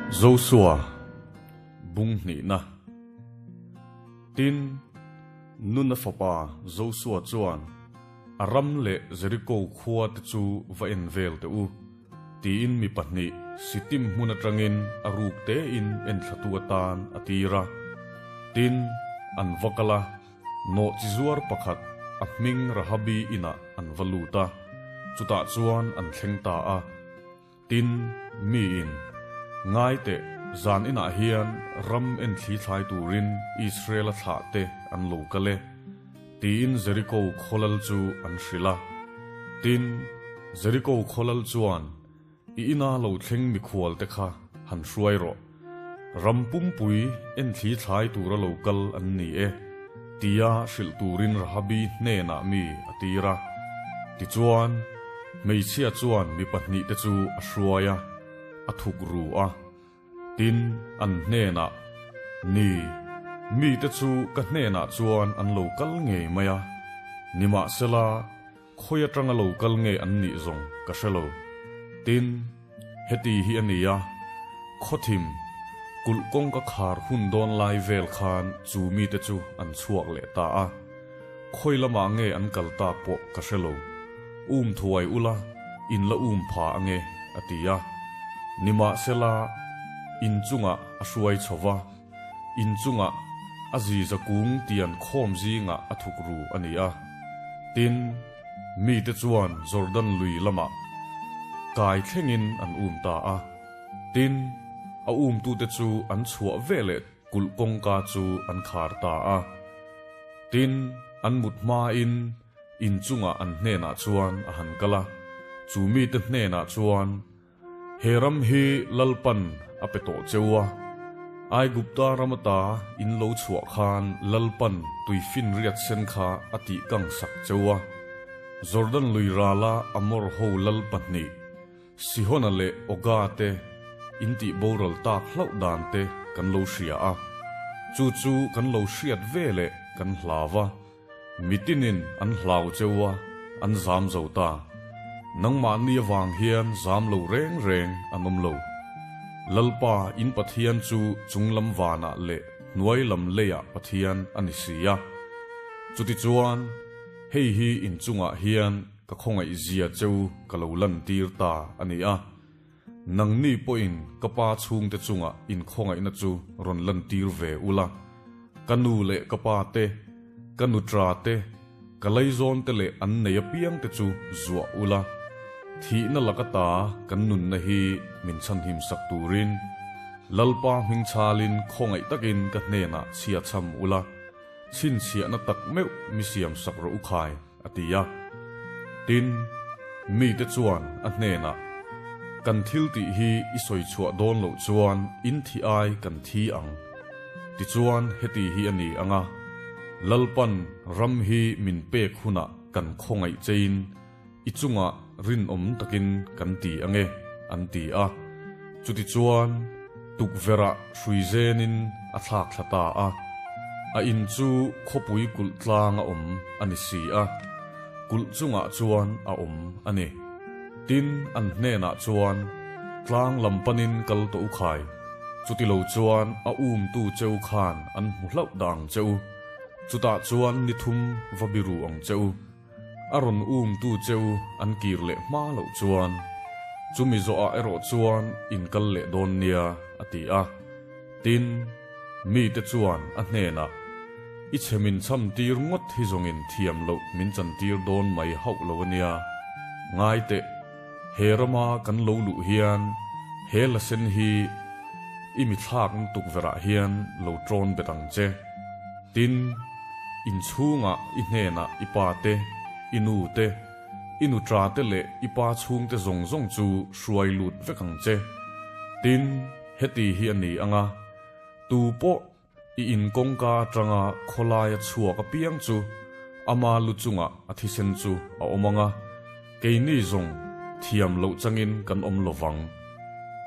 Josua bung hnihna. Tin, Nuna fapa Josua chuan a ram leh Jeriko khua te chu va en vel teh u, tiin mi pahnih Sitim hmun atangin a ruk tein enthlatu atan a tir a. Tin, an va kal a, nawhchi zuar pakhat a hming Rahabi inah an va lut a, chutah chuan an thleng ta a. Tin, miin, Ngai teh, zan inah hian ram enthli thlai turin Israel-a thlah te an lo kal e, tiin Jeriko khawlal chu an hrilh a. Tin, Jeriko khawlal chuan, I ina lo thleng mikhual te kha han hruai rawh. Ram pumpui enthli thlai tura lo kal an ni e, tia hrilh turin Rahabi hnenah mi a tir a. Tichuan, hmeichhia chuan mi pahnihte chu a hruai a, a thuk ru a. Tin, an hnenah, Ni, mite chu ka hnenah chuan an lo kal ngei mai a, nimahsela, khawi atanga lo kal nge an nih zawng ka hre lo. Tin, heti hi a ni a, khawthim, kulh kawng ka khar hun dawn lai vel khan chu mite chu an chhuak leh ta a, khawi lamah nge an kal tak pawh ka hre lo. Um thuai ula, in la um pha ange, a ti a. Nimahsela, in chungah a hruai chho va, in chungah a ziza kung tian khawm zingah a thuk ru a ni a. Tin, mite chuan Jordan lui lamah kai thlengin an um ta a. Tin, a umtute chu an chhuah veleh kulh kawngka chu an khar ta a. Tin, an mut hmain in chungah an hnenah chuan a han kal a, chu mite hnenah chuan, He ram hi Lalpan a pe tawh cheu a, Aigupta ram ata in lo chhuah khan Lalpan tuifinriat sen kha a tih kang sak cheu a, Jordan lui rala Amor ho lal pahnih, Sihona leh Oga te in tih boral tak hlauh dan te kan lo hria a, chu chu kan lo hriat ve leh kan hlau a. Mitinin an hlau cheu a, an zam zo ta. Nangmahni avang hian zam lo reng reng an awm lo. Lalpa in Pathian chu chunglam vanah leh hnuai lam leiah Pathian a ni si a. Chutichuan, hei hi in chungah hian ka khawngaihzia cheu ka lo lantir ta a ni a. Nangni pawhin ka pa chhungte chungah inkhawngaihna chu rawn lantir ve ula, ka nu leh ka pa te, ka nutra te, ka leizawn te leh an nei apiang te chu zuah ula, thihna laka ta kan nunna hi min chhanhim sak turin Lalpa hmingchhalin khawngaih takin ka hnenah chhia chham ula, chhinchhiahna tak meuh mi siam sak rawh u khai. A ti a. Tin, mite chuan a hnenah, Kan thil tih hi i sawi chhuah dawn loh chuan in thi ai kan thi ang. Tichuan heti hi a ni ang a, Lalpan ram hi min pek hunah kan khawngaih chein i chungah rinawm takin kan ti ang e, an ti a. Chutichuan, tukverhah hrui zenin a thlak thla ta a. A in chu khawpui kulh tlang a awm a ni si a, kulh chungah chuan a awm a ni. Tin, an hnenah chuan, Tlang lam panin kal tawh u khai, chutilo chuan a umtu cheu khan an hmu hlauh dah ang che u, chutah chuan ni thum va biru ang che u. A rawn umtu cheu an kir leh hma loh chuan, chumi zawhah erawh chuan in kal leh dawn nia, a ti a. Tin, mite chuan a hnenah, I chhe min cham tir ngawt hi zawngin thiam loh min chan tir dawn mai hauh lo a nia. Ngai teh, he rama kan lo luh hian he la sen hi i mi thlak tukverhah hian lo ṭawn bet ang che. Tin, inchhungah i hnenah i pa te, i nu te, i nuṭa te leh i pa chhungte zawng zawng chu hruai lut vek ang che. Tin, heti hi a ni ang a, tu pawh i in kawngka atanga khawlaia chhuak apiang chu ama lu chungah a thisen chu a awm ang a, keini zawng thiam loh changin kan awm lo vang.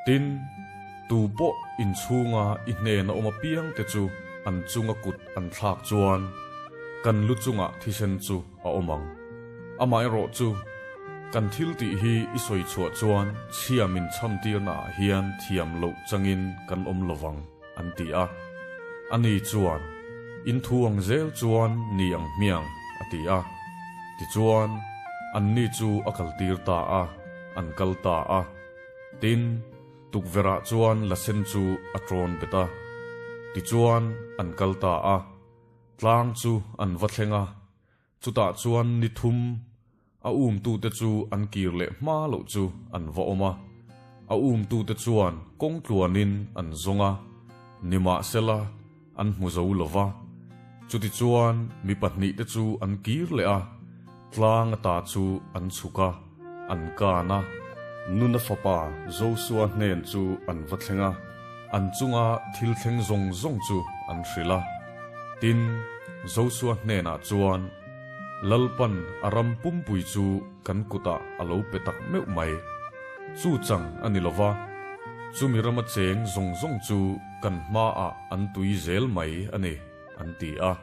Tin, tu pawh inchhunga i hnena awm apiang te chu an chunga kut an thlak chuan kan lu chungah thisen chu a awm ang. Amaherawhchu, Kan thil tih hi i sawi chhuah chuan chhia min chham tirnaah hian thiam loh changin kan awm lovang, an ti a. Ani chuan, In thu ang zel chuan ni ang hmiang, a ti a. Tichuan, anni chu a kaltir ta a, an kal ta a. Tin, tukverhah chuan la sen chu a ṭawn bet a. Tichuan, an kal ta a. Tlang chu an va thleng a, chutah chuan ni thum a umtute chu an kir leh hma loh chu an va awm a. A umtute chuan kawng tluanin an zawng a, nimahsela an hmu zo lo va. Chutichuan mi pahnihte chu an kir leh a, tlang ata chu an chhuk a, an kan a. Nuna fapa Josua hnen chu an va thleng a, an chunga thil thleng zawng zawng chu an hrilh a. Tin, Josua hnenah chuan, Lalpan a ram pumpui chu kan kutah a lo pe tak meuh mai. Chu chang a ni lo va, chumi rama cheng zawng zawng chu kan hmaah an tui zel mai a ni, an ti a.